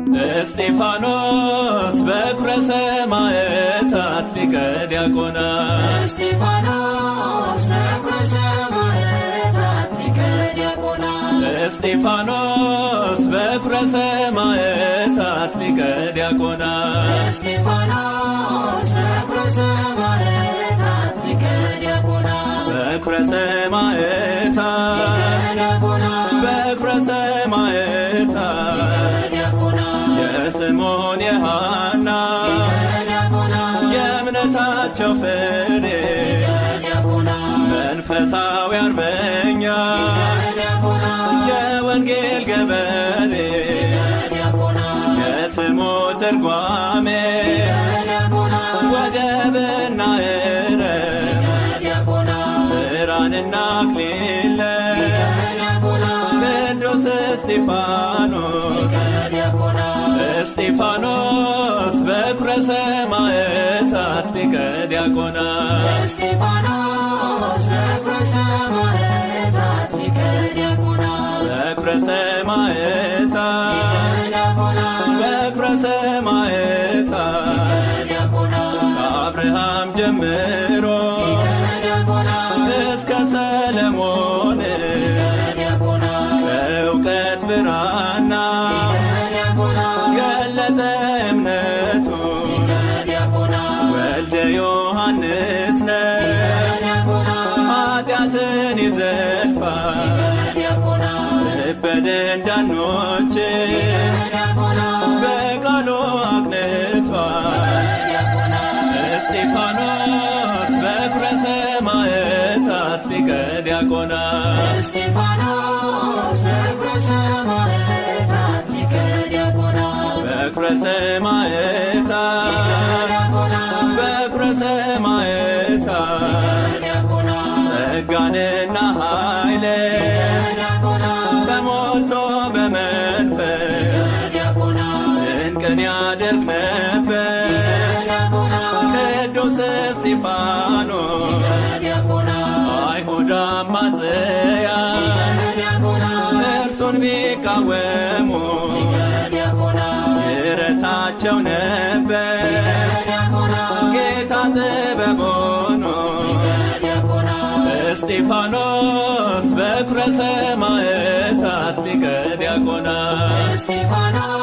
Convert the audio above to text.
እስጢፋኖስ በኩረ ሰማዕታት ሊቀ ዲያቆናት። እስጢፋኖስ በኩረ ሰማዕታት ሊቀ ዲያቆናት። እስጢፋኖስ በኩረ ሰማዕታት ሊቀ ዲያቆናት። እስጢፋኖስ በኩረ ሰማዕታት ሊቀ ዲያቆናት። በኩረ ሰማዕታት፣ ዲያቆናት፣ በኩረ ሰማዕታት፣ ዲያቆናት፣ የስምዖን የሐና ዲያቆናት፣ የእምነታቸው ፍሬ፣ ዲያቆናት፣ መንፈሳዊ አርበኛ፣ ዲያቆናት፣ የወንጌል ገበሬ፣ ዲያቆናት፣ የስሙ ትርጓሜ ዲያቆናት፣ ወገብና እረፍ፣ ዲያቆናት፣ ብርሃንና አክሊል፣ ዲያቆናት፣ ቅዱስ እስጢፋኖስ። ዲያቆናት። እስጢፋኖስ በኩረ ሰማዕታት ሊቀ ዲያቆናት። እስጢፋኖስ በኩረ ሰማዕታት ሊቀ ዲያቆናት። በኩረ ሰማዕታት፣ ዲያቆናት፣ በኩረ ሰማዕታት፣ ዲያቆናት፣ ከአብርሃም ጀምሮ ዲያቆናት፣ እስከ ሰለሞን፣ ዲያቆናት፣ ከእውቀት ብራና ዲያቆናት፣ ገለጠ እምነቱ፣ ዲያቆናት፣ ወልደ ዮሐንስ ነው፣ ዲያቆናት፣ ኃጢአትን ይዘልፋል፣ ዲያቆናት፣ ልበ ደንዳኖች ዲያቆናት፣ በቃሉ አቅንቷል። ዲያቆናት። እስጢፋኖስ በኩረ ሰማዕታት ሊቀ ዲያቆናት። እስጢፋኖስ በኩረ ሰማዕታት ሊቀ ዲያቆናት። በኩረ ሰማዕታት፣ ዲያቆናት፣ በኩረ ሰማዕታት፣ ዲያቆናት፣ ጸጋንና ኃይል ዲያቆናት፣ ተሞልቶ በመንፈስ ዲያቆናት፣ ድንቅን ያደርግ ነበር። ዲያቆናት፣ ቅዱስ እስጢፋኖስ፣ ዲያቆናት፣ አይሁድ አማጽያን ዲያቆናት፣ እርሱን ቢቃወሙ ዲያቆናት፣ ይረታቸው ነበር። ዲያቆናት፣ ጌታ ጥበብ ሆኖ። ዲያቆናት። እስጢፋኖስ በኩረ ሰማዕታት ሊቀ ዲያቆናት። እስጢፋኖስ